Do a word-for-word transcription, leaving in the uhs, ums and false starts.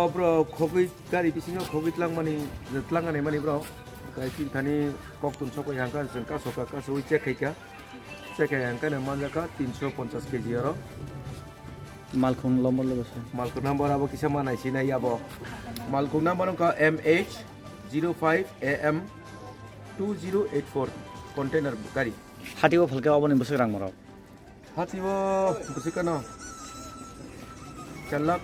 Bro, khogwi gari bisingo khogwi tlangmani, tlangani mani bro. Kai chini thani kok tun sokoi hangka, jeng ka soka, ka soi check khaika. Check khai hangka ne manjaka tinsho ponchas K G oro. Malkhung lombor logo se. Malkhung number abo kisa manai sinai abo. Malkhung number wngkha M H zero five A M two zero eight four container gari. Hati o phalke oboni bwswk rang morok. Hati o bwswk kano char lakh